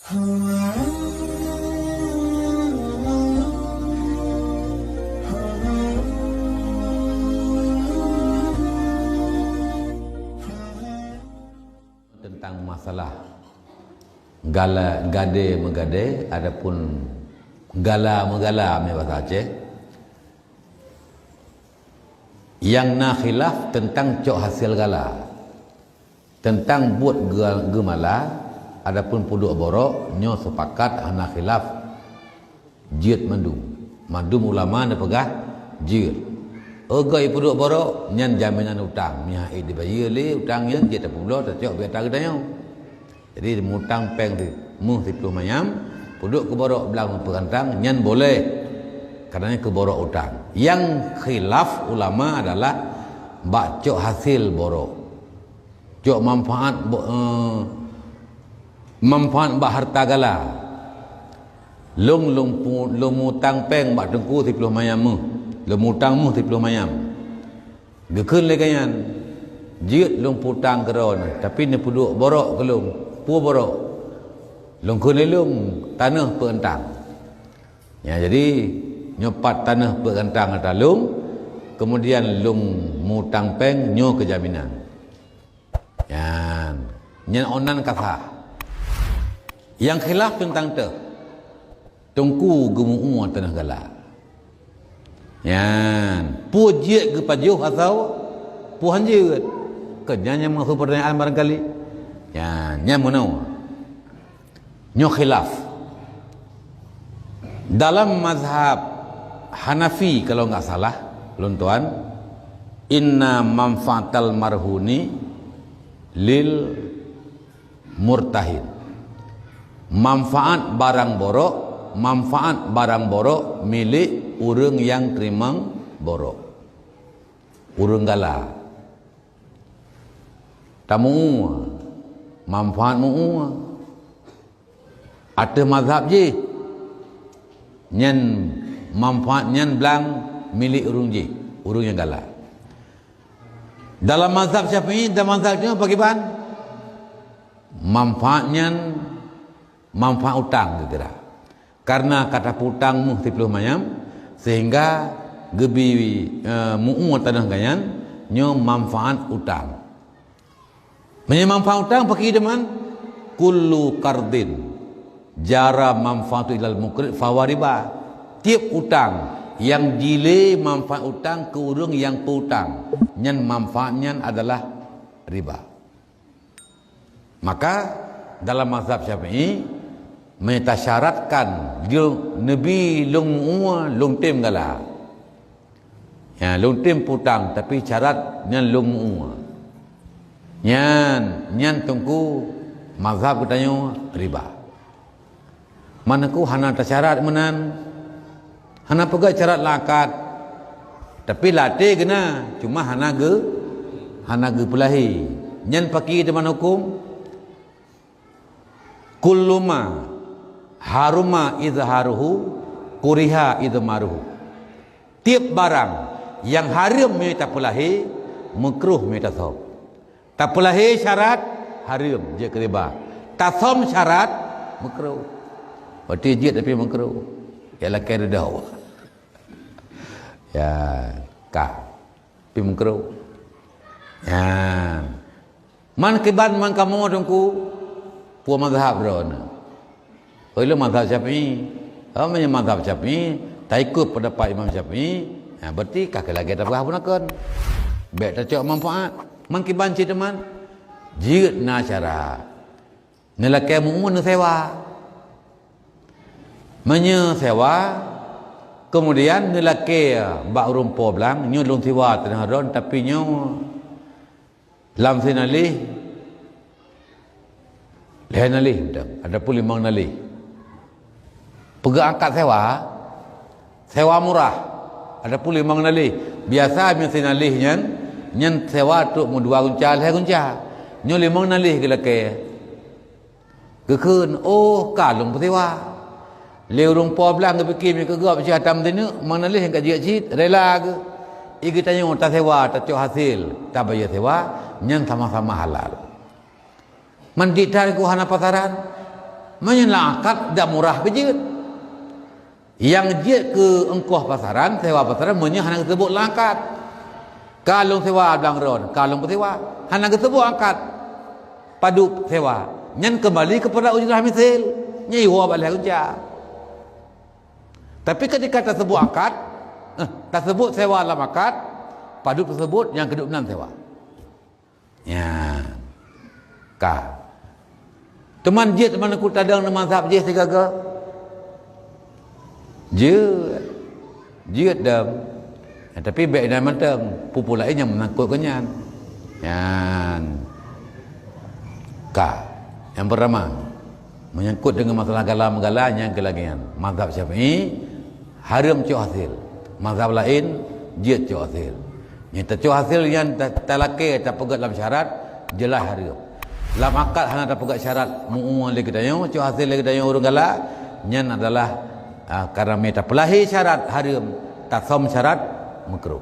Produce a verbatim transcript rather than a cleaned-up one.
Tentang masalah gala, gadée meugadée, adapun gala meugala, meubaca Aceh, nyang na khilaf tentang cok hasil gala. Teuntang buet geu-, geumala, adapun peuduek borok, nyoe seupakat hana khilaf, jeuet mandum. Mandum ulama neupeugah jeuet. Ôh, geu-, peuduek borok, nyan jaminan utang. Meuhai ék dibayeue lé utang nyan, jeuet tapeubloe, tacok bak ata geutanyoe. Jadi, mutang péng si-, méuh siploh manyam, peuduek keu borok blang meupeugantang, nyan boleh. Karena nyan keu borok utang. Nyang khilaf ulama adalah bak cok hasil borok. Cok manfaat bo-, eh, manfaat bak harta gala. Lôn, lôn pu-, lôn mutang péng bak teungku siploh manyam méuh. Lôn mutang méuh siploh manyam. Geukheun lé gobnyan, "Jeuet lôn putang keudroe, tapi neupeuduek borok keu lôn." "Peue borok?" "Lôn kheun lé lôn, tanoh peueuntang." Ya, jadi, nyoe pat tanoh peueuntang ata lôn, kemudian lôn mutang péng nyoe keu jaminan. Nyan, nyan ôh nan ka sah. Nyang khilaf teuntang teuh, teungku geumeu'ue tanoh gala. Nyan, peue jeuet geupajoh atawa peue han jeuet. Keu nyan nyang meuhue peutanyaan barangkali. Nyan, nyan meunoe. Nyoe khilaf. Dalam mazhab Hanafi, kalau nggak salah, lôn tuan, inna manfaatal marhuni lil murtahin. Manfaat barang borok, manfaat barang borok milék ureuëng nyang teurimong borok. Ureuëng gala. Tameu'ue, manfaat meu'ue. Ateueh mazhab jih, nyan manfaat nyan blang milék ureuëng jih, ureuëng nyang gala. Dalam mazhab Syafi'i dan mazhab nyoe pakriban? Manfaat nyan manfaat utang geukira. Karena ka taputang méuh siploh manyam, sehingga geubi, eh, meu'ue tanoh gobnyan, nyoe manfaat utang. Meunyoe manfaat utang pakri teuma, kullu qardin jara manfaatu ilal muqrid fahuwa riba. Tieb utang nyang jilé manfaat utang keu ureuëng nyang peutang, nyan manfaat nyan adalah riba. Maka, dalam mazhab Syafi'i, meunyoe tasyaratkan, lôn neubi lôn meu'ue, lôn tem gala. Ya, lôn tem putang, tapi syarat nyan lôn meu'ue. Nyan, nyan teungku mazhab geutanyoe riba. Meunan keuh hana tasyarat meunan. Hana peugah syarat lam akad. Tapi lam até geuna, cuma hana geu-, hana geupeulahé. Nyan pakri teuma huköm? Kullu ma haruma izharuhu, kuriha idhmaruhu. Tieb barang nyang hareuem meunyoe tapeulahé, meukruh meunyoe tasom. Tapeulahé syarat, hareuem, jeuet keu riba. Tasom syarat, meukruh. Berarti jeuet tapi meukruh. Ya, lakée dudoe. Ya, ka. Tapi meukruh. Ya. Man kiban man kamoe teungku, peue mazhab droeneuh? Oi, lôn mazhab Syafi'i. Oh, meunyoe mazhab Syafi'i, taikot peundapat Imam Syafi'i, ha, berarti ka keu lagée tapeugah bunoe kon. Bék tacok manfaat. Man kiban cit teuma, jeuet na cara. Neulakée meu'ue neusewa. Meunyoe sewa, kemudian neulakée bak ureuëng po blang, nyoe lôn sewa teuh droen, tapi nyoe lam sinalih, lhée nalih mantong, ataupun limong nalih. Peugah akad sewa, sewa murah, ataupun limong nalih. Biasa meunyoe sinalih nyan, nyan sewa trok meudua gunca, lhée gunca. Nyoe limong nalih geulakée. Geukheun, "Oh, ka lôn peusewa." Lé ureuëng po blang geupike meunyoe keu gob sia tam sineuk, limong nalih nyang ka jeuet cit, rela geuh. Ie geutanyoe tasewa, tacok hasil, tabayeue sewa, nyan sama-sama halal. Man dit that keuh hana pasaran. Meunyoe lam akad dak murah pih jeuet. Nyang jeuet keu ongkoh pasaran, sewa pasaran, meunyoe hana geuseubut lam akad. Ka lôn sewa blang droen, ka lôn peusewa. Hana geuseubut akad padub sewa. Nyan keumbali keupada ujrah misil. Nyan iwoe bak lhèe gunca. Tapi ketika taseubut akad, eh, taseubut sewa lam akad, padub taseubut nyang keuduek nan sewa. Nyan. Ka. Teuma jeuet meunan keu tadong ngon mazhab jih sigaga? Jeuet. Jeuet dong. Ya, tapi bèk inan mantong. Peue-peue laén nyang meusangkot keu nyan. Nyan. Ka. Nyang peurtama, menyangkut deungon masalah gala-meugala nyang keu lagèe nyan. Mazhab Syafi'i, hareuem cok hasé. Mazhab laén, jeuet cok hasé. Nyang tacok hasé nyan ta-, talakèe tapeugèt lam syarat, jeulaih hareuem. Lam akad hana tapeugèt syarat, meu-ue lé geutanyoe, cok hasé lé geutanyoe ureueng gala, nyan adalah, ah, karena meunyo tapeulahé syarat hareuem, tasöm syarat meukruh.